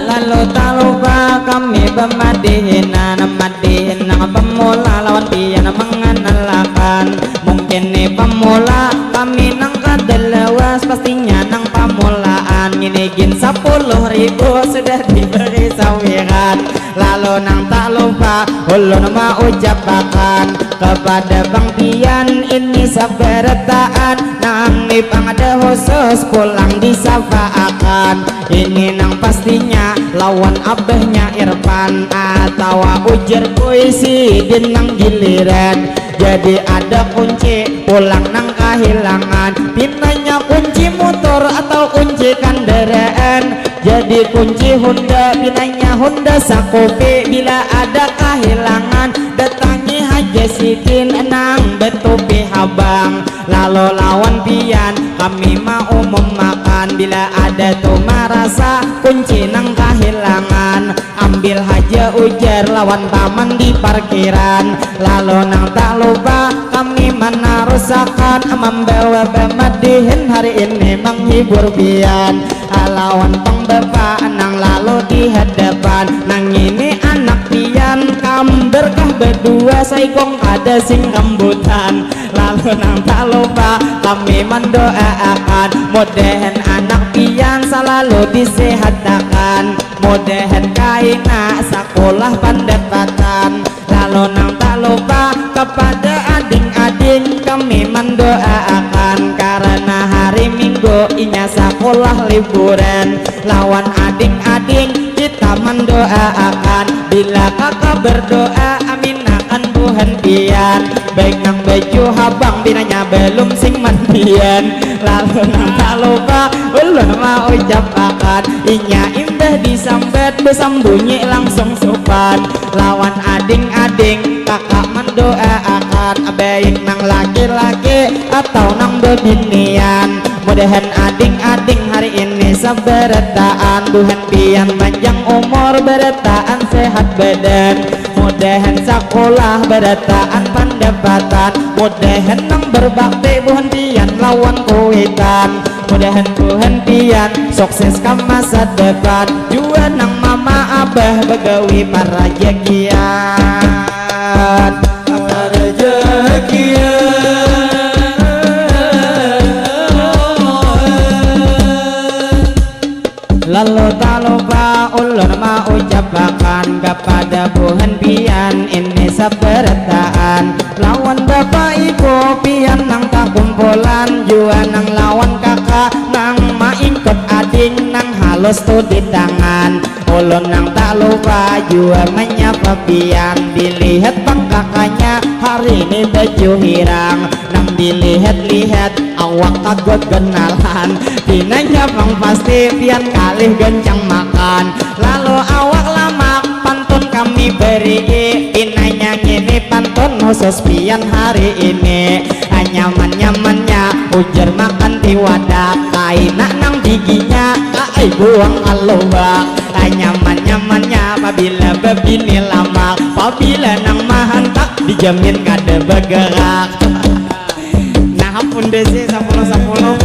Lalu tak lupa kami pemadihinan, madihin nang pemula lawan pian mengenalakan. Mungkin ni pemula kami nang kada lawas, pastinya nang pamulaan. Ngini gin sapuluh ribu sudah diberi sawiran. Lalu nang tak lupa ulun maucapakan kepada Bang pian ini sabarataan, nang ni pang ada khusus pulang disapaakan. Ini nang pastinya lawan abahnya Irfan atawa ujar kuy sidin nang giliran. Jadi ada kunci pulang nang kahilangan, pinanya kunci motor atau kunci kandaraan. Jadi kunci Honda, pinanya Honda sakopi. Bila ada kahilangan, datangi haja sidin nang betupi habang. Lalu lawan pian kami maumumakan, bila ada tu marasa kunci nang kahilangan, ambil haja ujar lawan paman di parkiran. Lalu nang tak lupa kami Narusakan membawa pemedihin hari ini menghibur pian. Lawan pang bapa nang lalu di hadapan. Nang ini anak pian, kam berkah berdua, saikung kada sing rambutan. Lalu nang tak lupa kami mendoaakan, mudahan anak pian selalu disehatakan, mudahan kaina sakulah pandapatan. Lalu nang tak lupa kepada ading-ading kami mendoaakan, karena hari Minggu inya sakulah liburan. Lawan ading-ading kita mendoaakan, bila kakak berdoa aminakan buhan pian. Baik nang baju habang pinanya belum sing mandian. Lalu nang tak lupa ulun mau ucapakan, inya imbah disambat besambunyi langsung supan. Lawan ading-ading kakak mendoaakan, baik nang laki-laki atau nang bebinian. Mudahan ading-ading hari ini sabarataan, buhan pian manjang umur, barataan sehat badan. Mudahan sakulah barataan pandapatan, mudahan nang berbakti buhan pian lawan kuitan. Mudahan buhan pian sukses ka masa depan, jua nang mama abah bagawi parajakian. Lalu tak lupa ulun maucapakan kepada buhan pian ini sabarataan, lawan bapak ibu pian nang takumpulan, jua nang lawan kakak nang maingkut ading nang halus tu di tangan. Ulun nang tak lupa jua menyapa pian, dilihat pang kakaknya hari ini baju hirang, nang dilihat-lihat awak kagut genalan. Pinanya pang pasti pian kalih gancang makan. Lalu awak lamak pantun kami beri, pinanya ngini pantun khusus pian hari ini. Nyaman-nyamannya ujar makan tiwadak, kaina nang giginya kaai buang kaluak. Nyaman-nyamannya pabila babini lamak, pabila nang mahantak dijamin kada bergerak. Nah, pundasi sapuluh sapuluh.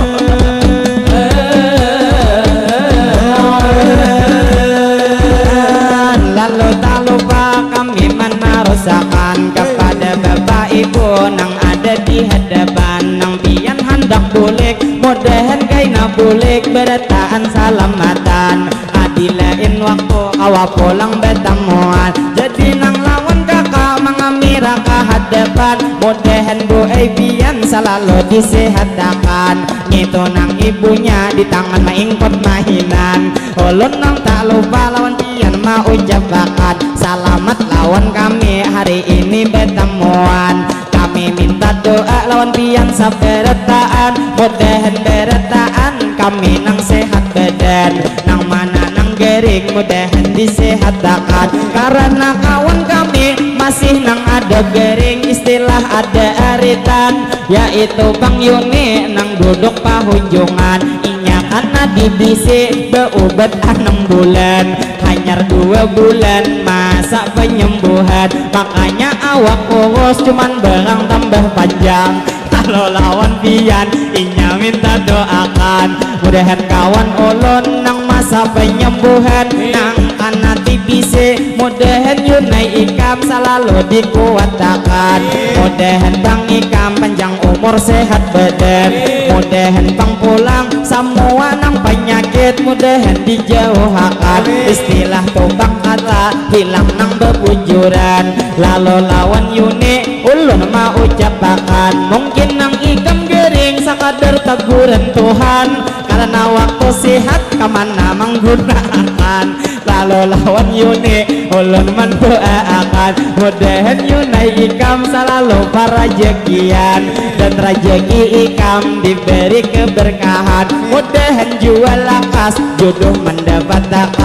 Lalu tak lupa kami menarusakan kepada bapak ibu nang ada di hadapan, nang pian handak bulik, mudahan kaina bulik berataan salamatan. Adi lain waktu kawa pulang batamuan, jadi nang lawan kakak mangamira ka hadapan. Mudahan bu ai pian salalu disehatakan, ngitu nang ibunya di tangan maingkut mahinan. Ulun nang tak lupa lawan pian maucapakan salamat lawan kami hari ini batamuan. Kami minta doa lawan pian sabarataan, mudahan barataan kami nang sehat badan, nang mana nang garing mudahan disehatakan, karena kawan kami masih nang ada garing, istilah ada aritan, yaitu Bang Yuni nang duduk pahunjungan. Inya kana di bisi baubat anam bulan, hanyar dua bulan masa penyembuhan, makanya awak kurus cuman barang tambah panjang. Kalau lawan pian inya minta doakan, mudahan kawan ulun nang masa penyembuhan, nang kana T B C, mudahan Yunai ikam salalu dikuatakan, mudahan Bang ikam panjang umur sehat badan, mudahan pang pulang samua nang panyakit mudahan dijauhakan, istilah tukang kata hilang nang babujuran. Lalu lawan Yuni ulun maucapakan, mungkin nang ikam garing sakadar taguran Tuhan, karena waktu sihat kamana manggunaakan. Lalu lawan Yuni ulun mandoaakan, mudahan Yunai ikam salalu parajakian dan rajaki ikam diberi keberkahan, mudahan jua lakas jodoh mandapatakan,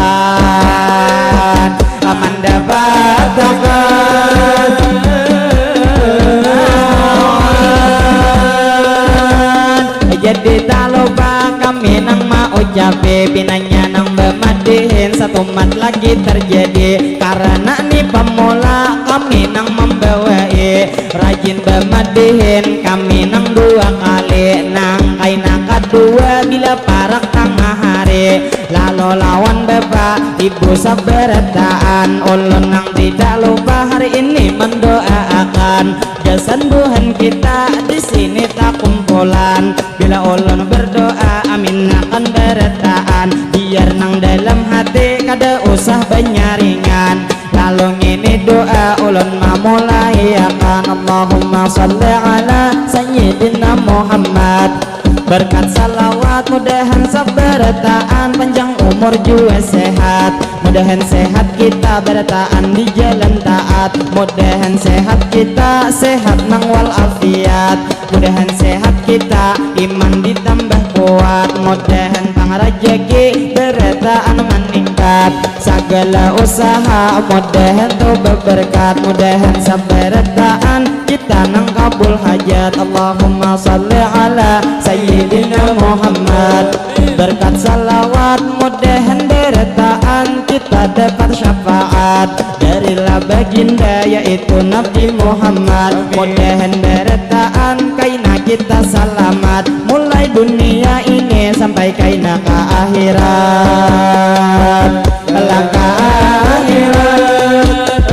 mandapatakan. Jadi tak lupa kami nang maucapi, pinanya nang bamadihin satumat lagi terjadi, karena ni Pamula kami nang mambawai, rajin bamadihin kami nang dua kali. Nang kaina kadua bila parak tangah hari, lalu lawan bapa ibu sabarataan. Ulun nang tidak lupa hari ini mendoaakan gasan buhan kita di sini takumpulan. Bila ulun berdoa, amin akan barataan. Biar nang dalam hati kada usah banyaringan. Lalu ngini doa ulun mamulai akan, Allahumma salli ala Sayyidina Muhammad. Berkat salawat mudahan sabarataan, panjang umur jua sehat. Mudahan sehat kita barataan di jalan taat. Mudahan sehat kita sehat nang walafiat. Mudahan sehat kita, iman ditambah kuat. Mudahan pang rajaki barataan maningkat. Sagala usaha mudahan tu babarkat. Mudahan sabarataan kita nang kabul hajat. Allahumma salli ala Sayyidina Muhammad. Berkat salawat mudahan barataan kita dapat syafaat darilah baginda yaitu Nabi Muhammad. Mudahan barataan kaina kita salamat mulai dunia ini sampai kaina ka akhirat. Langkah akhirat.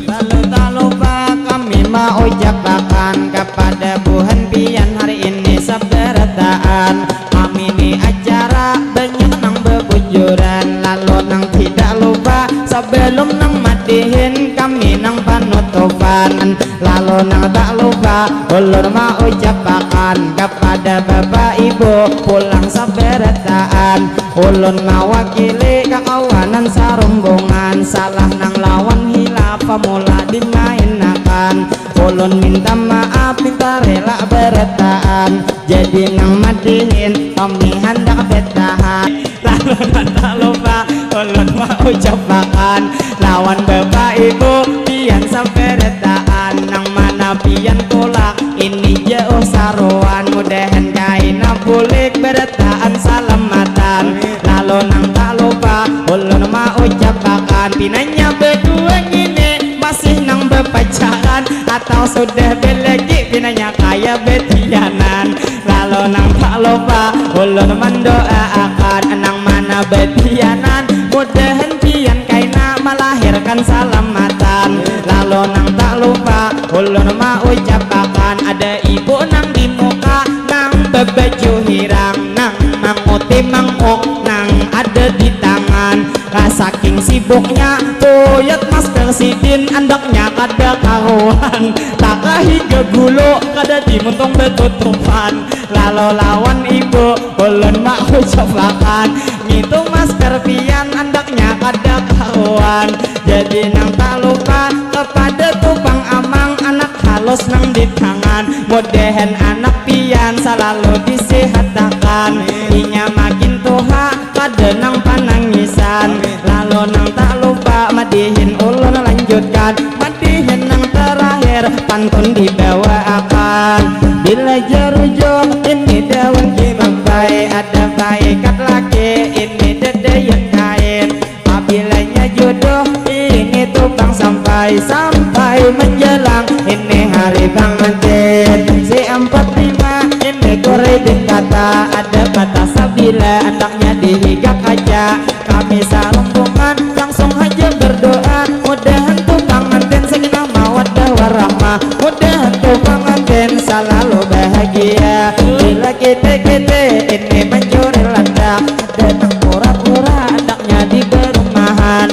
Lalu tak lupa kami maucapakan kepada buhan pian hari ini sabarataan. Kami ni acara banyak nang babujuran. Lalu nang tidak lupa sebelum nang madihin kami nang panutupan. Lalu nang tak lupa ulun maucapakan kepada bapa ibu pulang sabarataan. Ulun mawakili kakawanan sarumbungan, salah nang lawan hilaf pamula dimainakan. Ulun minta maaf, minta rela barataan. Jadi nang madihin, kami handak betahan. Lalu nang tak lupa, ulun maucapakan lawan bapa ibu pian sabarataan. Nang mana pian tulak, ini jauh saruan. Mudahan kaina bulik barataan salamatan. Lalu nang tak lupa, ulun maucapakan pinanya badua ngini masih nang bapacaran atau sudah balaki, pinanya kaya batianan. Lalu nang tak lupa, ulun mandoaakan nang mana batianan, mudahan pian kaina malahirkan salamatan. Lalu nang tak lupa, ulun maucapakan ada ibu nang di muka nang babaju hirang, nang manguti manguk, nang ada di tangan. Lah saking sibuknya, tuyat masker sidin andaknya kada karuan. Taka higa gulu kada dimuntung batutupan. Lalu lawan ibu ulun maucapakan, ngitu masker pian andaknya kada karuan. Jadi nang tak lupa kepada tupang amang anak halus nang di tangan. Mudahan anak pian salalu disihatakan. Inya makin tuha kada nang panangisan. Lalu nang tak lupa madihin ulun lanjutkan. Madihin nang terakhir pantun dibawaakan. Bila jarujuk ini daun kimampai, ada paikat laki ini dadayun kain. Apabila nya jodoh ini tupang sampai, sampai menjelang ini hari pangantin. Si empat lima ini kuridin kata, ada kata sabila andaknya dihiga kaca. Kami sarumbungan langsung haja berdoa, mudahan tu pangantin sakinah mawaddah warahmah, mudahan tu pangantin salalu bahagia. Bila kita-kita ini mencuri landak, ada nang pura-pura andaknya di perumahan.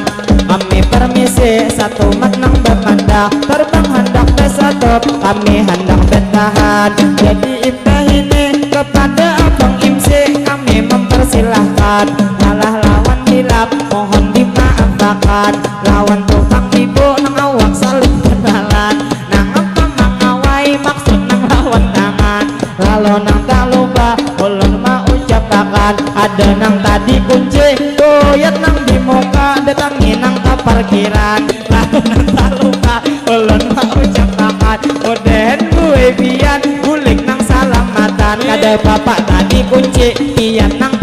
Kami permisi satu mat nang bamandak, terbang handak besatop, kami handak betahan. Jadi imbah ini kepada abang imsi kami mempersilahkan, salah lawan hilap mohon dimaafakan. Lawan tukang ibu nang awak saling kenalan, nang apa mangawai maksud nang lawan tangan. Lalu nang tak lupa ulun maucapakan, ada nang tadi kunci tuyat nang di muka datangi nang ka parkiran. Lalu nang tak lupa ulun maucapakan, mudahan buai pian bulik nang salamatan. Kada papa tadi kunci pian nang